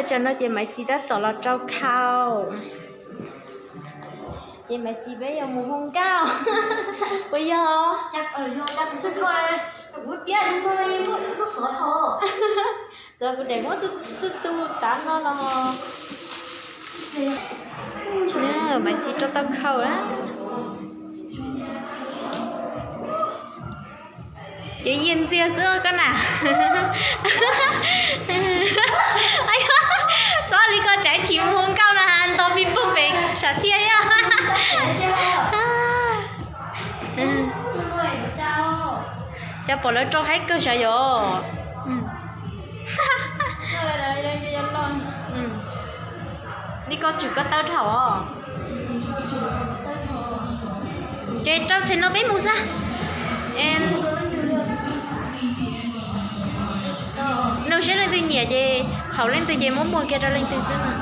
Tsam no ces Maiv Xis tab tom los rau khau. Ces Maiv Xis peb yuav mus hu nkauj. Puas yog? Txawm kuv daim muab tu tu tu tav no los. Maiv Xis rau tau khau na. Ces yiag ntxiag xwb koj na. Txhob li koj tsav chim mus hu nkauj no ha, nto pib pug pem sam thiaj thiab. Cas pom lawv rau haib kawg sav yom. Li koj tsum koj tawb dhau os. Ces rau txhais no peb mus xwb. Nug seb leej twg nyiam ces haum leej twg ces muab muag kiag rau leej twg xwb mas.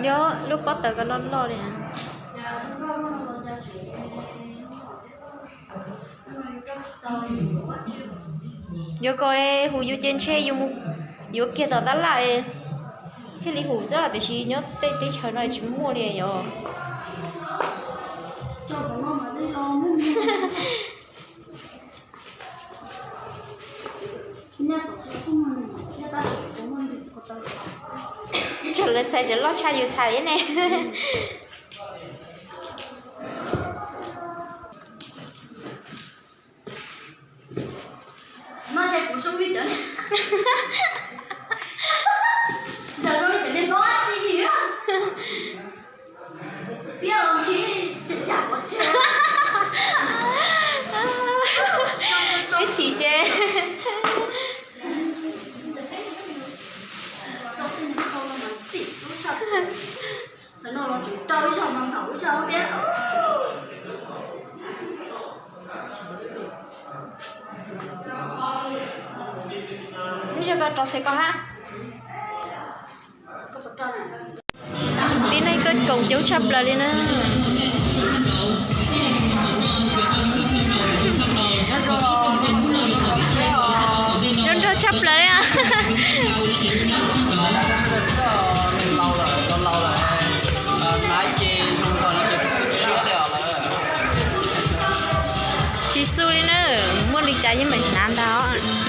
Yog lub pob taws ko loj loj li. Yog ko hum yus ces ntshe yus mus yuav kiag tom tab laj thiaj li hum xwb, tiam sis nyob tej teb chaws no tsis muaj li yom. Tsuas lawv txhais tseem loj tshaj yus txhais thiab ne. Ib chim ces Ib zaug koj rau txhais koj hab. Tib neeg koj koom coob tshaj plaws li na. Nrog nrog tshaj plaws li. Tsis xu li na, muaj li cas yeej meem hnav ntag os.